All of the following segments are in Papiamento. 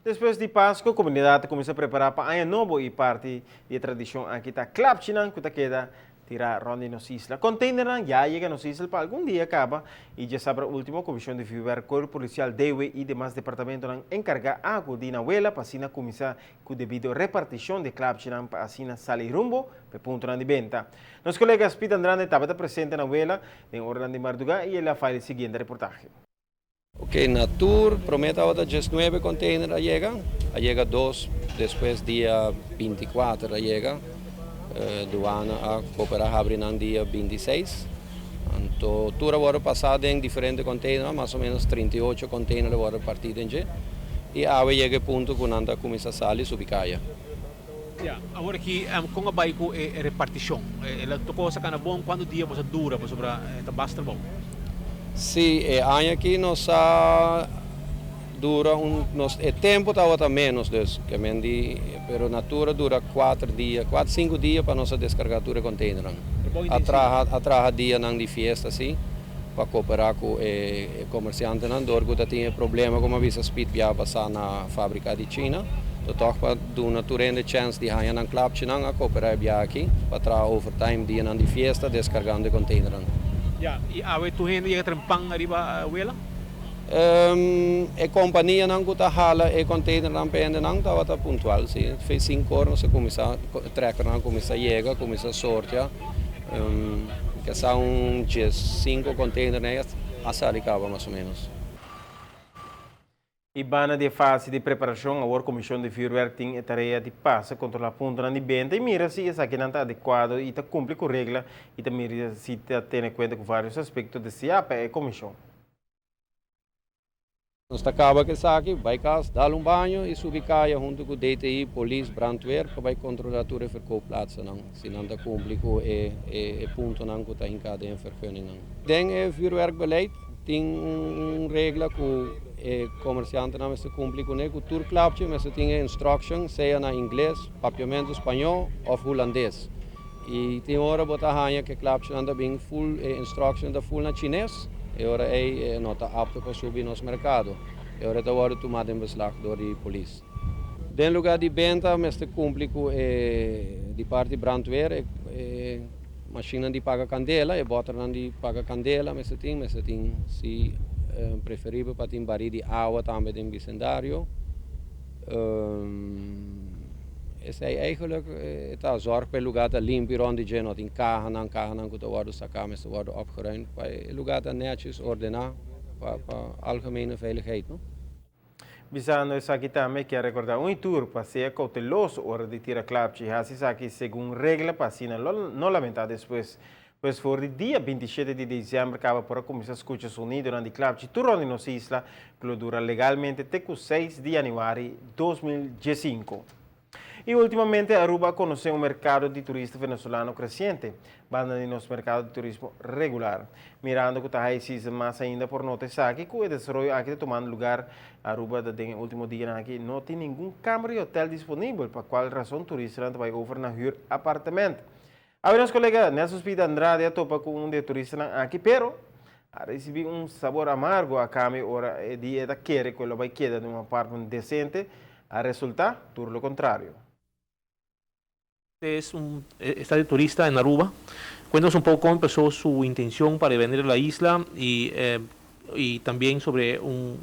Despues di Pasco, comunidad ta cuminsa prepara pa Aña Nobo y parti di e tradicion aki ta klapchinan cu ta keda tira rond di nos isla. Containernan ya a yega nos isla pa algun dia caba y diasabra ultimo Comision di Vuurwerk, Cuerpo Policial, DW y demas departamentonan encarga a acudi na Wela pa asina cuminsa cu debido reparticion di e klapchinan pa asina sali rumbo pa e puntonan di benta. Nos colega Speed Andrade tabata presente na Wela den oranan di marduga y el a file e siguiente reportahe. Ok, na tur prome tabata 19 container a yega, a yega dos despues dia 24 a yega, duana a coopera habri nan dia 26, anto tur a wordo pasa den diferente container, mas o menos 38 container a wordo parti den dje, y awe yega e punto cu nan ta cuminsa sali subi caya. Ya, awor aki con a bay cu e reparticion? El a tocó sa cana bon? Cuanto dia boso a dura pasobra ta basta trabou? Sí, e aña aki nos a dura un, nos, e tempo tabata menos dus, ke men di, pero na tur a dura kuater dia, kuater, sinku dia pa nos a deskargá tur e containernan. Trabou A intensivo. traha, a traha dianan di fiesta sí, pa koperá ku e komersiantenan dor ku ta tin e problema komo a bisa Speed bia pasá na fábrika di China. To tòg pa duna tur hende chèns di haña nan klapchinan a koperá e bia aki pa traha overtime dianan di fiesta deskargando e konteinernan. Ya, i awe tur hende yega trempan ariba wela? E kompanianan ku ta hala e konteinernan pa hendenan tabata puntual, si. Fe 5 or nos a kuminsá, trèkernan a kuminsá yega, kuminsá sortia. Kesa un 15 konteinernan a sali kaba mas o ménos. Y banda di e fase di preparacion, awor Comision di Vuurwerk tin e tarea di pasa controla puntonan di benta y mira si esakinan ta adecuado y ta cumpli cu regla y ta mira si ta tene cuenta cu varios aspecto desea pa e comision. Nos ta caba cu esaki, bay cas, dal un baño y subi caya hunto cu DTI, polis, brandweer pa bay controla tur e verkoopplaatsennan, si nan ta cumpli cu e puntonan cu ta hinca den e vergunningnan. Den e vuurwerkbeleid tin un regla cu e comerciantenan mester cumpli cune, cu tur klapchi mester tin e instruction, sea na ingles, papiamento, spaño of hulandes. Y tin ora bo ta haña cu e klapchinan ta bin full, e instruction ta full na chines, e ora ey no ta apto pa subi nos mercado. E ora ta wordo tuma den beslag door di polis. Den lugar di benta mester cumpli cu e di parti brandweer, e mashinnan di paga candela, e boternan di paga candela mester tin si preferibel pa tin bari di awa tambe den bisindario. Esey eigenlijk ta zorg pa e lugar ta limpi rond di dje, no tin cahanan cu ta wordo saca, mester wordo opgeruimd pa e lugar ta netjes ordena pa algemene veiligheid, no? Bisando esaki tambe kier recorda un y tur pa sea cauteloso ora di tira klapchi, haci esaki segun regla pa asina no lamenta despues. Pues for di dia 27 di december caba por a cuminsa scucha sonidonan di klapchi tur rond di nos isla, cu lo dura legalmente te cu 6 di januari 2015. Y ultimamente Aruba a conoce un mercado di turista venezolano creciente, banda di nos mercado di turismo regular. Mirando cu ta high season mas ainda por nota esaki cu e desaroyo aki ta tumando lugar. Aruba den ultimo dia aki no tin ningun camber di hotel disponibel, pa cual razon turistanan ta bay over na huur apartamento. Awe nos colega Nelson Speed Andrade a topa cu un di e turistanan aki, pero a recibi un sabor amargo a cambio ora di e ta kere cu lo bay keda den un apartamento decente, a resulta tur lo contrario. Está de turista en Aruba. Cuéntanos un poco cómo empezó su intención para venir a la isla y también sobre un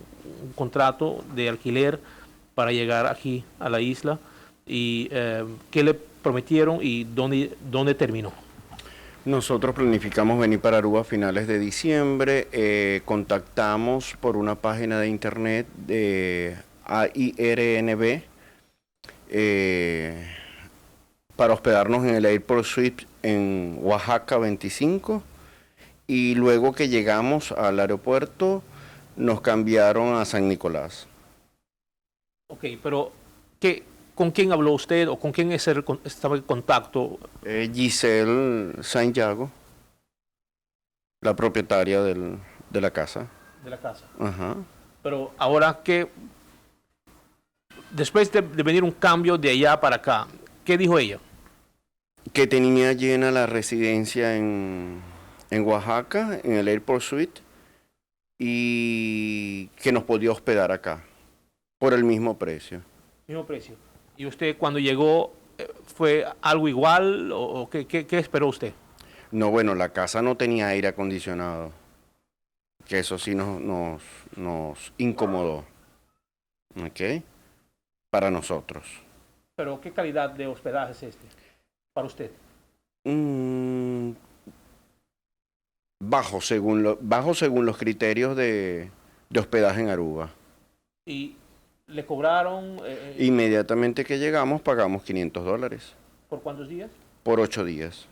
contrato de alquiler para llegar aquí a la isla y qué le prometieron y dónde terminó. Nosotros planificamos venir para Aruba a finales de diciembre. Contactamos por una página de internet de AIRNB para hospedarnos en el Airport Suite en Oaxaca 25 y luego que llegamos al aeropuerto nos cambiaron a San Nicolás. Ok, pero ¿con quién habló usted o con quién estaba en contacto? Giselle Santiago, la propietaria de la casa. De la casa. Ajá. Pero ahora que, después de venir un cambio de allá para acá, ¿qué dijo ella? Que tenía llena la residencia en Oaxaca, en el Airport Suite, y que nos podía hospedar acá. Por el mismo precio. Mismo precio. ¿Y usted cuando llegó fue algo igual o qué esperó usted? No, bueno, la casa no tenía aire acondicionado, que eso sí nos incomodó, ¿ok? Para nosotros. Pero ¿qué calidad de hospedaje es este para usted? Bajo según los criterios de hospedaje en Aruba. ¿Y le cobraron? Inmediatamente que llegamos pagamos 500 dólares. ¿Por cuántos días? Por 8 días.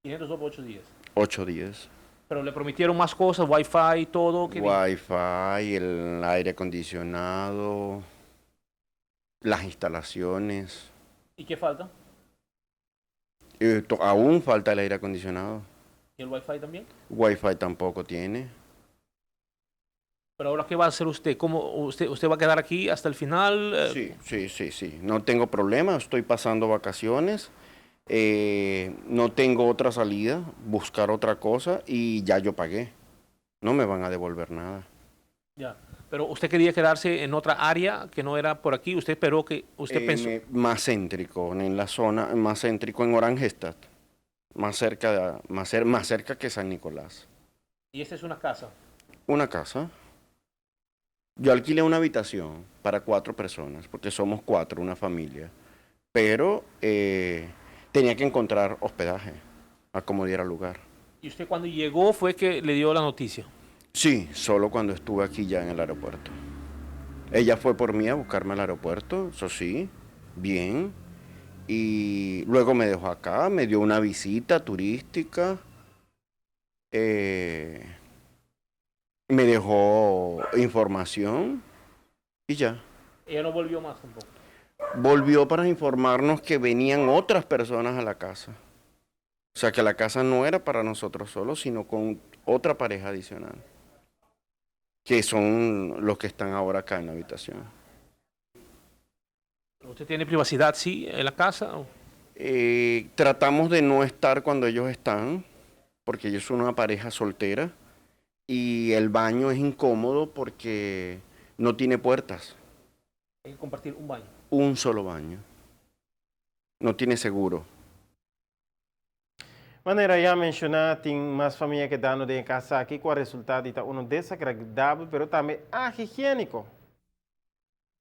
500 por 8 días. 8 días. Pero le prometieron más cosas, wifi y todo. ¿Qué dijo? Wi-Fi, el aire acondicionado, las instalaciones. ¿Y qué falta? Aún falta el aire acondicionado. ¿Y el wifi también? Wi-Fi tampoco tiene. Pero ahora, ¿qué va a hacer usted? ¿Cómo usted va a quedar aquí hasta el final? Sí. No tengo problema, estoy pasando vacaciones. No tengo otra salida, buscar otra cosa y ya yo pagué. No me van a devolver nada. Ya. Pero usted quería quedarse en otra área que no era por aquí. Usted esperó que usted pensó. Más céntrico, en la zona, más céntrico en Oranjestad. Más cerca que San Nicolás. Y esta es una casa. Una casa. Yo alquilé una habitación para cuatro personas, porque somos cuatro, una familia. Pero tenía que encontrar hospedaje, a como diera lugar. Y usted cuando llegó fue que le dio la noticia. Sí, solo cuando estuve aquí ya en el aeropuerto. Ella fue por mí a buscarme al aeropuerto, eso sí, bien. Y luego me dejó acá, me dio una visita turística. Me dejó información y ya. Ella no volvió más tampoco. Volvió para informarnos que venían otras personas a la casa. O sea, que la casa no era para nosotros solos, sino con otra pareja adicional, que son los que están ahora acá en la habitación. ¿Usted tiene privacidad, sí, en la casa? ¿O? Tratamos de no estar cuando ellos están, porque ellos son una pareja soltera, y el baño es incómodo porque no tiene puertas. Hay que compartir un baño. Un solo baño. No tiene seguro. Manera ya menshoná, tin mas famia kedando den e kas aki ku e resultado ta uno desagradabel, pero tambe ahigiéniko.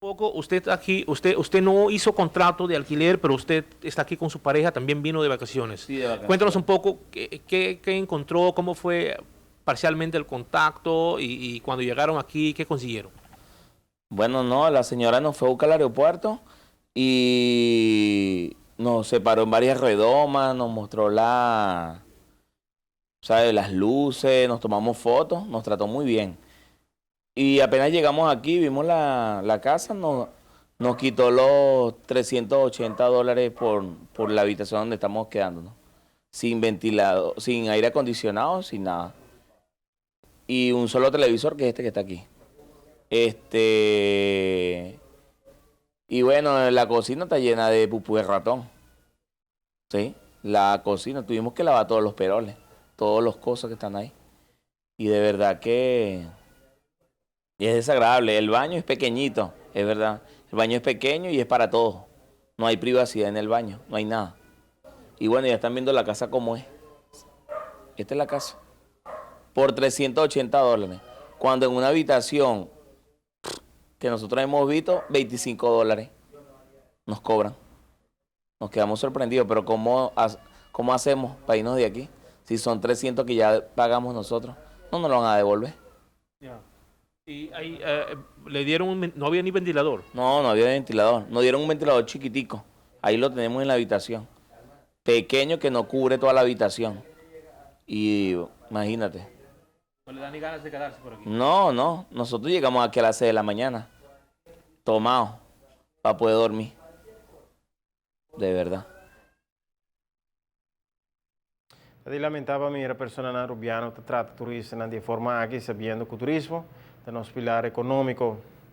Poco, usted aquí, usted no hizo contrato de alquiler, pero usted está aquí con su pareja, también vino de vacaciones. Sí, de vacaciones. Cuéntanos un poco qué encontró, cómo fue parcialmente el contacto y cuando llegaron aquí, qué consiguieron. Bueno, no, la señora nos fue a buscar al aeropuerto y nos separó en varias redomas, nos mostró ¿sabes? Las luces, nos tomamos fotos, nos trató muy bien. Y apenas llegamos aquí, vimos la casa, nos quitó los 380 dólares por la habitación donde estamos quedándonos. Sin ventilador, sin aire acondicionado, sin nada. Y un solo televisor, que es este que está aquí. Y bueno, la cocina está llena de pupú de ratón. Sí, la cocina, tuvimos que lavar todos los peroles, todas las cosas que están ahí. Y de verdad que es desagradable. El baño es pequeñito, es verdad. El baño es pequeño y es para todos. No hay privacidad en el baño, no hay nada. Y bueno, ya están viendo la casa como es. Esta es la casa. Por 380 dólares. Cuando en una habitación que nosotros hemos visto, 25 dólares nos cobran. Nos quedamos sorprendidos, pero ¿cómo hacemos para irnos de aquí? Si son 300 que ya pagamos nosotros, no nos lo van a devolver. Ya. Y ahí le dieron, no había ni ventilador. No, no había ventilador. Nos dieron un ventilador chiquitico. Ahí lo tenemos en la habitación. Pequeño que no cubre toda la habitación. Y imagínate. No le da ni ganas de quedarse por aquí. No, no. Nosotros llegamos aquí a las 6 de la mañana. Tomados. Para poder dormir. De verdad. Ta lamentabel mira personanan arubiano ta trata turistanan di e forma aki, sabiendo cu turismo ta nos pilar economico.